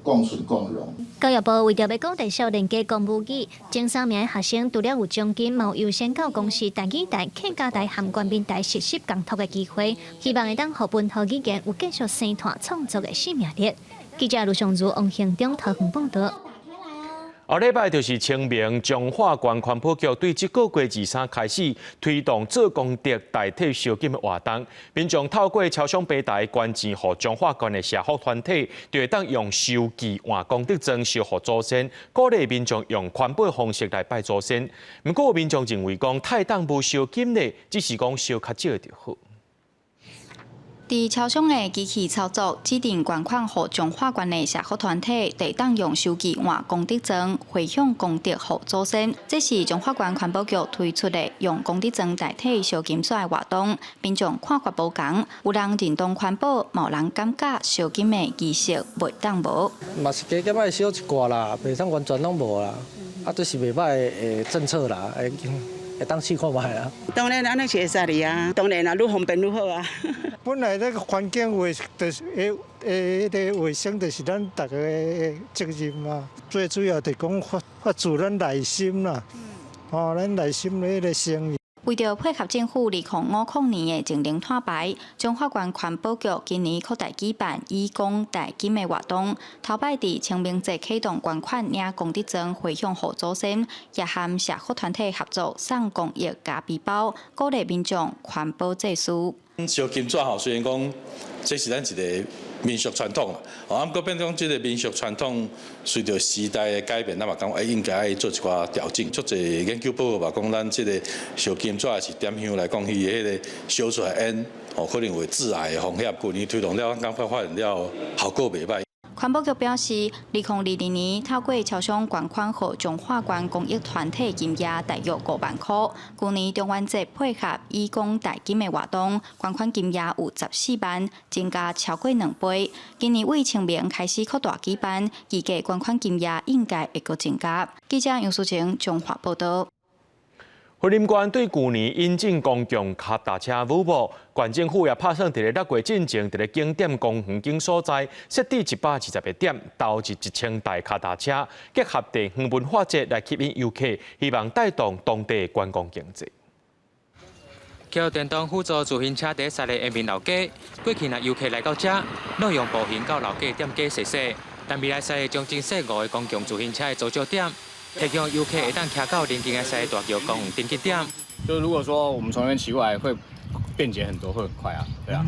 共存共榮。教育部為著欲鼓勵少年家講母語，前三名的學生除了有獎金，嘛有優先到公視台語台、客家台和原民台實習共讀的機會，希望會當予本土語言有繼續生湠創作的生命力。記者盧尚如、王興中桃園報導。後禮拜就是清明，彰化縣環保局對這個月23開始推動做功德代替燒金的活動，民眾透過超商平台捐錢予彰化縣的社福團體，就會當用收據換功德磚燒予祖先，鼓勵民眾用環保方式來拜祖先。毋過有民眾認為講，太當無燒金咧，只是講燒較少就好。佇超商的機器操作，指定捐款予彰化縣的社福團體，就會當用收據換功德磚，回向功德予祖先。這是彰化縣環保局推出的用功德磚代替燒金紙的活動，民眾看法無仝，有人認同環保，嘛有人感覺燒金的儀式袂當無。嘛是加減愛燒一寡啦，袂當完全攏無啦。啊，這是袂䆀的政策啦，會當試看覓啦。當然按呢是會使哩啊，當然啦，愈方便愈好啊。本來那個環境衛就是會彼個衛生，就是咱逐家的責任嘛。最主要就是講發自咱內心啦，吼，咱內心的彼個誠意。為著配合政府2050年的淨零碳排，彰化縣環保局今年擴大舉辦以功代金的活動，頭擺佇清明節啟動捐款領功德磚回向予祖先，也和社福團體合作送公益咖啡包，鼓勵民眾環保祭祀。燒金紙吼，雖然講這是咱一个民俗傳統，啊，毋過變講這个民俗傳統隨著時代的改變，咱嘛感覺應該愛做一寡調整。足濟研究報告嘛講，咱這个燒金紙是點香來講，伊的彼个燒出來煙，哦，可能會致癌的風險。舊年推動了，感覺發現了效果袂䆀。環保局表示，2022年透過超商捐款予彰化縣公益團體金額大約5萬箍。舊年中元節配合以功代金的活動，捐款金額有14萬，增加超過2倍。今年為清明開始擴大舉辦，預計捐款金額應該會閣增加。記者楊淑晴彰化報導。雲林縣對舊年引進公共跤踏車舞步，縣政府也拍算佇咧六月進前，佇咧景點公園景所在設置120個點，投入1000台跤踏車，結合地方文化節來吸引遊客，希望帶動當地觀光經濟。騎電動輔助自行車佇西螺延平老街，過去若遊客來到遮，攏用步行到老街店家踅踅。但未來西螺將增設五個公共自行車的租借點，提供遊客會當騎到鄰近的西螺大橋公園登記點。就如果說我們從那邊騎過來，會便捷很多，會很快啊，對啊。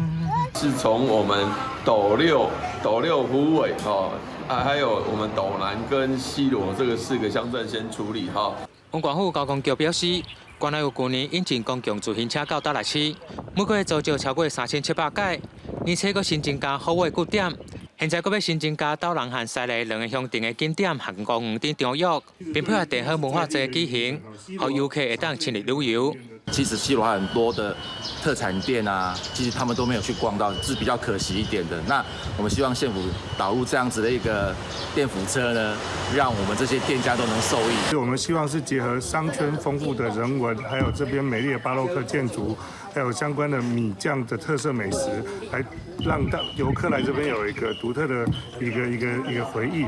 是從我們斗六、斗六虎尾哦，啊，還有我們斗南跟西螺這個四個鄉鎮先處理哈。縣政府交通局表示，縣內有舊年引進公共自行車到斗六市，每個月租借超過3700改，而且閣新增加虎尾據點。現在閣欲新增加斗南和西螺兩個鄉鎮的景點和公園頂場域，並配合地方文化節舉行，予遊客會當親力旅遊。其實西螺還很多的特產店啊，其實他們都沒有去逛到，是比較可惜一點的。那我們希望縣府導入這樣子的一個電輔車呢，讓我們這些店家都能受益。我們希望是結合商圈豐富的人文，還有這邊美麗的巴洛克建築，還有相關的米醬的特色美食，來讓到遊客來這邊有一個獨特的一個回憶。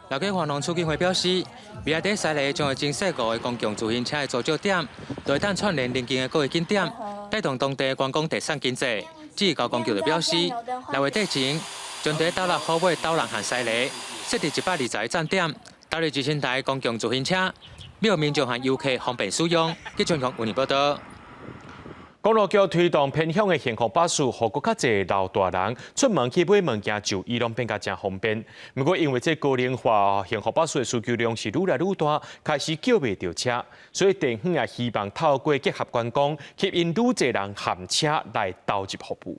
老街環農促進會表示，未來佇西螺將會增設五個公共自行車的租借點，就會當串聯鄰近的各個景點，帶動當地觀光特產經濟。至於交通局就表示，六月底前將佇斗六、虎尾、斗南和西螺設置120個站點，投入1000台公共自行車，予民眾和遊客方便使用。記者黃文報道。公路局推動偏鄉的幸福巴士，予閣較濟老大人出門去買物件就醫攏變甲誠方便。毋過因為這高齡化幸福巴士的需求量是愈來愈大，開始叫袂著車，所以地方也希望透過結合觀光，吸引愈濟人銜車來投入服務。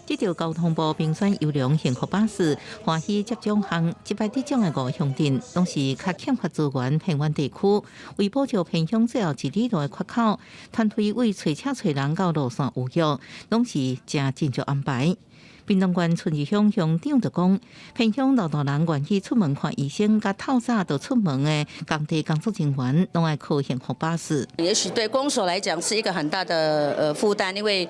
這條交通部評選優良幸福巴士，歡喜接獎項，這擺得獎的五鄉鎮，攏是較欠缺資源偏遠地區，為補足偏鄉最後一里路的缺口，團隊為揣車揣人到路線預約，攏是誠盡力安排。屏東縣春日鄉鄉長就講，偏鄉老大人願意出門看醫生，佮透早就出門的工地工作人員，攏愛靠幸福巴士。也許對公所來講是一個很大的負擔，因為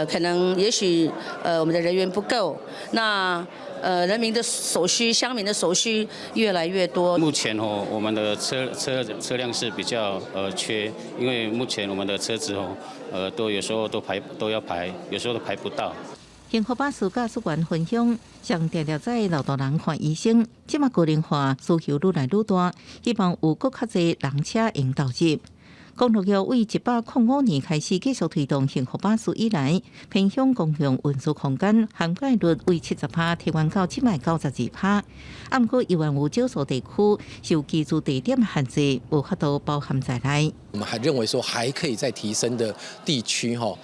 可能也許我們的人員不夠，那人民的所需、鄉民的所需越來越多。目前哦，我們的車輛是比較缺，因為目前我們的車子哦，都有時候都排都要排，有時候都排不到。幸福巴士駕駛員分享，上定定載老大人看醫生，這馬高齡化需求愈來愈大，希望有閣較濟人車會投入。公路局為105年開始繼續推動幸福巴士以來，偏鄉公共運輸空間涵蓋率為70%提懸到這擺92%。啊，毋過猶原有少數地區受居住地點限制，無法度包含在內。我們還認為說還可以再提升的地區，哈，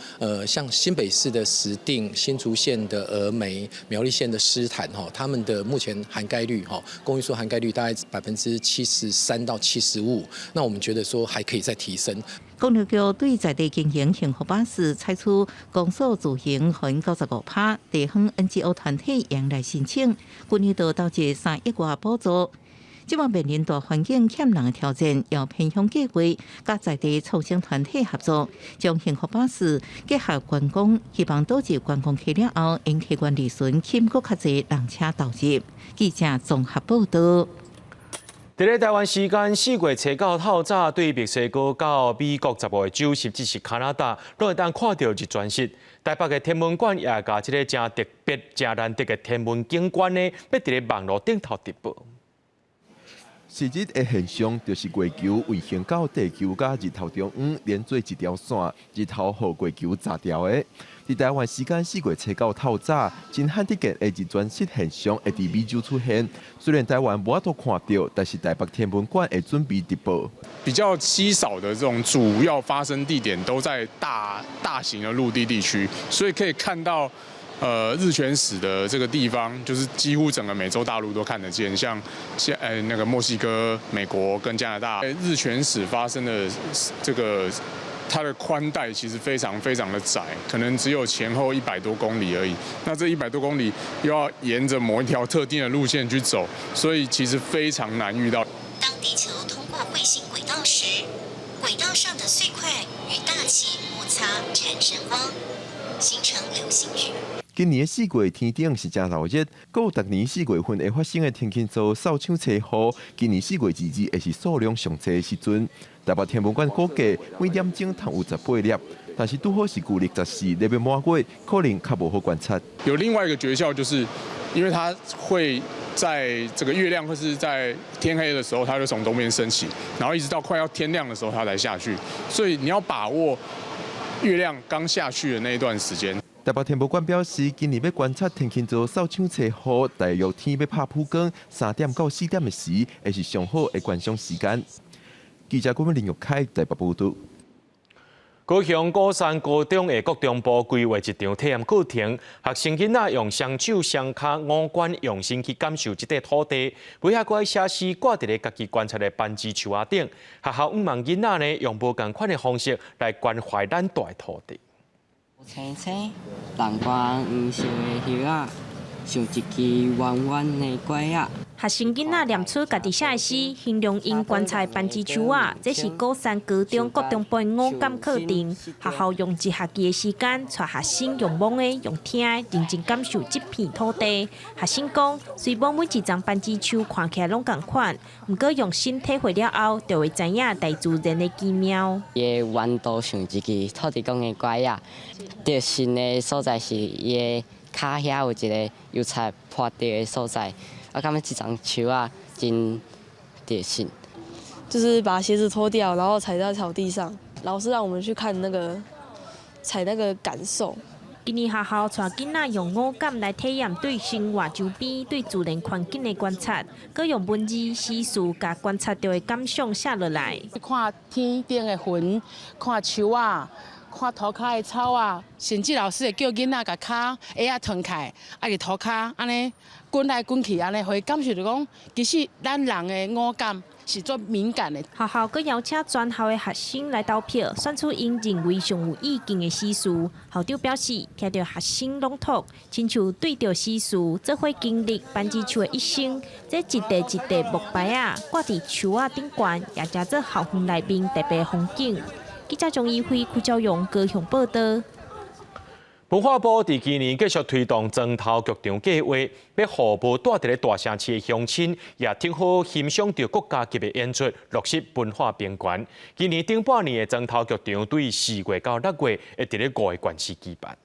像新北市的石碇、新竹縣的峨眉、苗栗縣的獅潭，哈，他們的目前涵蓋率，哈，公運輸涵蓋率大概73%到75%，那我們覺得說還可以再提升。公路局對在地經營幸福巴士採取公所自行分95%，地方 NGO 團體用來申請，去年度投入3億外補助。這馬面臨大環境欠人的挑戰，要偏鄉計劃佮在地創生團體合作，將幸福巴士結合觀光，希望導致觀光客了後，𪜶客源利潤吸引閣較濟人車投入。記者綜合報道。佇咧台灣時間4月初九透早，對墨西哥到美國15個州，甚至是加拿大，攏會當看著日全食。台北的天文館也共這个誠特別、誠難得的天文景觀呢，欲佇咧網路頂頭直播。食日的現象就是月球衛星到地球佮日頭中央連做一條線，日頭予月球閘掉的。佇台灣時間4月初九透早，真罕得見的日全食現象會佇美洲出現。雖然台灣無法度看著，但是台北天文館會準備直播。比較稀少的這種主要發生地點都在大大型的陸地地區，所以可以看到。日全食的這個地方，就是幾乎整個美洲大陸都看得見，像那個墨西哥、美國跟加拿大，日全食發生的這個它的寬帶其實非常非常的窄，可能只有前後100多公里而已。那這100多公里又要沿着某一條特定的路線去走，所以其實非常難遇到。當地球通過彗星軌道時，軌道碎塊與大氣摩擦產生光，形成流星雨。今年四月天頂是誠鬧熱，閣有逐年四月份會發生的天秤座掃搶車雨，今年4月22會是數量上濟的時陣。台北天文館估計每點鐘通有18粒，但是拄好是舊曆14咧欲滿月，可能較無好觀察。有另外一個訣竅，就是因為它會在這個月亮或是在天黑的時候，它就從東邊升起，然後一直到快要天亮的時候，它才下去。所以你要把握月亮剛下去的那一段時間。台北天文館表示，今年欲觀察天秤座掃搶車雨，大約天欲拍普光，3點到4點的時，會是上好的觀賞時間。記者郭林玉凱台北報導。高雄鼓山高中的國中部規劃一場體驗課程，學生囡仔用雙手、雙跤、五官用心去感受這塊土地，尾仔閣愛寫詩掛佇咧家己觀察的番薯樹仔頂。學校向望囡仔呢，用無仝款的方式來關懷咱大土地。青青南瓜黃色的葉仔，像一支彎彎的拐仔。學生囡仔念出家己寫的詩，形容𪜶觀察番薯樹仔，這是鼓山高中國中部五感課程。學校用一學期的時間，帶學生用摸的、用聽的，認真感受這片土地。學生講，雖無每一叢番薯樹看起來攏仝款，毋過用心體會了後，就會知影大自然的奇妙。伊的彎度像一支土地公的拐仔，著新的所在是伊的跤遐有一个油菜破掉的所在。我感覺這叢樹仔真特性，就是把鞋子脫掉，然後踩在草地上。老師讓我們去看那個踩那個感受。今年學校帶囡仔用五感來體驗對生活周邊、對自然環境的觀察，閣用文字、詩詞共觀察著的感想寫落來。看天頂的雲，看樹仔。看塗跤的草仔，甚至老師會叫囡仔共跤鞋仔脫開，佇塗跤按呢滾來滾去，按呢，予伊感受著講，其實咱人的五感是足敏感的。學校閣邀請全校的學生來投票，選出𪜶認為上有意境的詩詞。校長表示，聽著學生朗讀，親像對著詩詞做伙經歷番薯樹的一生。這一塊一塊木牌仔掛佇樹仔頂懸，也成做校園內面特別風景。記者張怡輝、柯昭勇高雄報導。文化部佇今年繼續推動磚頭劇場計劃，欲予無蹛佇咧大城市的鄉親，也挺好欣賞著國家級的演出，落實文化平權。今年頂半年的磚頭劇場對4月到6月，會佇咧五個縣市舉辦。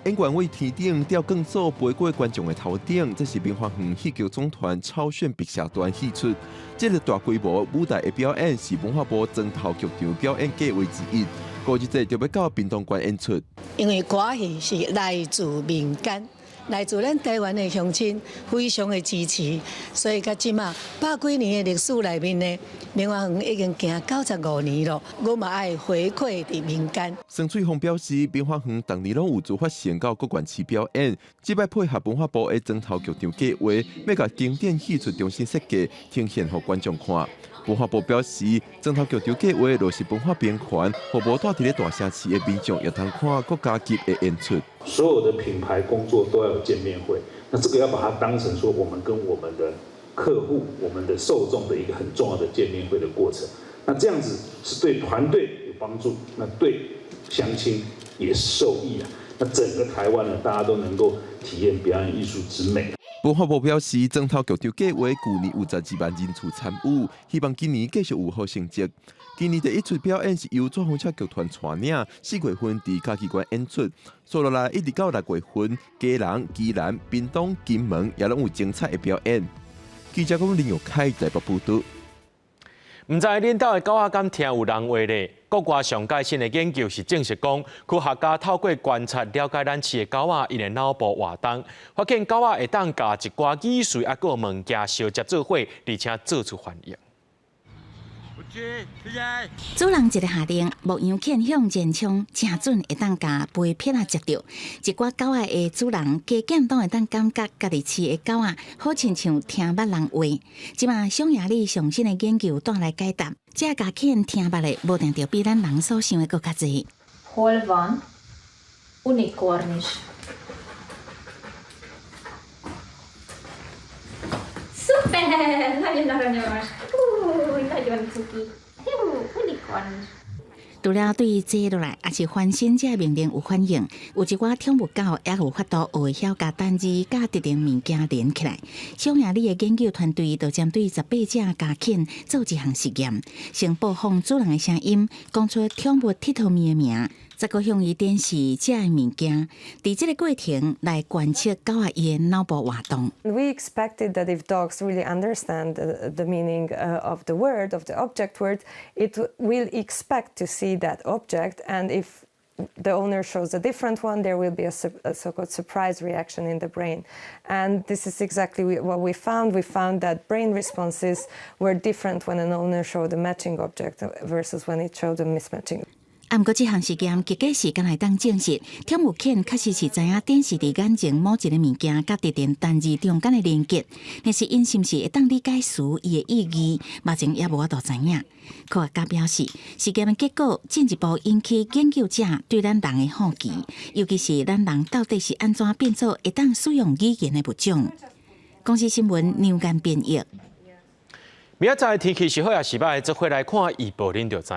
演員對天頂吊鋼索飛過觀眾的頭頂，這是明華園戲劇總團超炫白蛇傳戲出。這个大規模舞台的表演是文化部磚頭劇場表演計劃之一。五日節就欲到屏東縣演出。因為歌仔戲是來自民間，來自咱台灣的鄉親，非常的支持，所以到這馬百幾年的歷史內面呢，明華園已經行95年咯，我嘛愛回饋佇民間。孫翠鳳表示，明華園逐年攏有自發性到各縣市表演，這擺配合文化部的磚頭劇場計劃，欲共經典戲曲重新設計，呈現予觀眾看。文化部表示，磚頭劇場計劃落實文化平權，予無蹛佇咧大城市的民眾也通看國家級的演出。所有的品牌工作都要有見面會，那這個要把它當成說我們跟我們的客戶、我們的受眾的一個很重要的見面會的過程。那這樣子是對團隊有幫助，那對鄉親也是受益啊。那整個台灣呢，大家都能夠體驗表演藝術之美。文化部表示，磚頭劇場計劃舊年有12萬人次參與，希望今年繼續有好成績。今年第一齣表演是由紙風車劇團帶領，4月份佇嘉義縣演出，紲落來一直到6月份，基隆、宜蘭、屏東、金門也攏有精彩的表演。記者講林玉凱台北報導。毋知恁兜的狗仔敢聽有人話咧？國外上蓋新的研究是證實講，科學家透過觀察了解咱飼的狗仔𪜶的腦部活動，發現狗仔會當共一寡語詞抑閣有物件相接做伙，而且做出反應。主人一个下令，牧羊犬向前衝，誠準會當共飛片仔接著。一寡狗仔的主人加減攏會當感覺家己飼的狗仔，好親像聽捌人話。這馬匈牙利上新的研究帶來解答，這家犬聽捌的，無定著比咱人所想的閣較濟。 Hol van unikornis? Szuper! Nagyon aranyos! Új, nagyon cuki! 除了對坐落來，抑是翻身這命令有反應，有一寡寵物狗也有法度學會曉共單字佮特定物件連起來。匈牙利的研究團隊就針對18隻家犬做一項實驗，先播放主人的聲音，講出寵物𨑨迌物的名，再閣向伊展示這个物件。佇這個過程來觀測狗仔伊的腦部活動。 We expected that if dogs really understand the meaning of the word, of the object word, it will expect to see that object, and if the owner shows a different one, there will be a so-called surprise reaction in the brain. And this is exactly what we found. We found that brain responses were different when an owner showed a matching object versus when it showed a mismatching. 啊，毋過這項實驗結果是敢會當證實，寵物犬確實是知影展示佇眼前某一个物件佮特定單字中間的連結，但是𪜶是毋是會當理解詞伊的意義，目前也無法度知影。科學家表示，實驗的結果進一步引起研究者對咱人的好奇，尤其是咱人到底是按怎變做會當使用語言的物種。公視新聞梁間編譯。明仔載天氣是好抑是䆀，做伙來看預報，恁就知。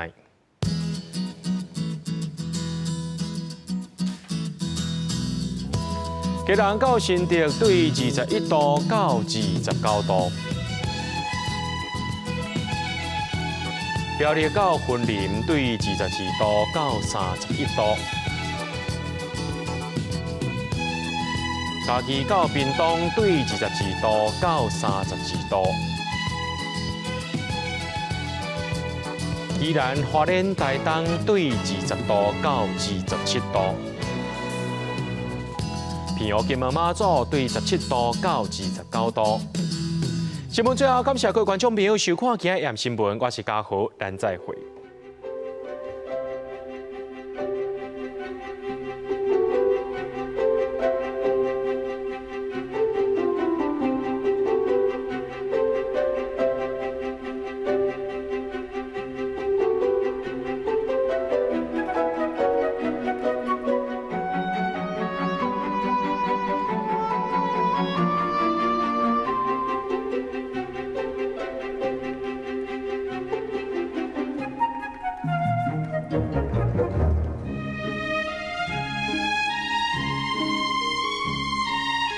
基隆到新竹對21度到29度，苗栗到雲林對22度到31度，嘉義到屏東對22度到32度，宜蘭花蓮台東對20度到27度。澎湖金門馬祖對17度到29度。新聞最後感謝各位觀眾朋友收看今日的新聞，我是嘉豪，咱再會。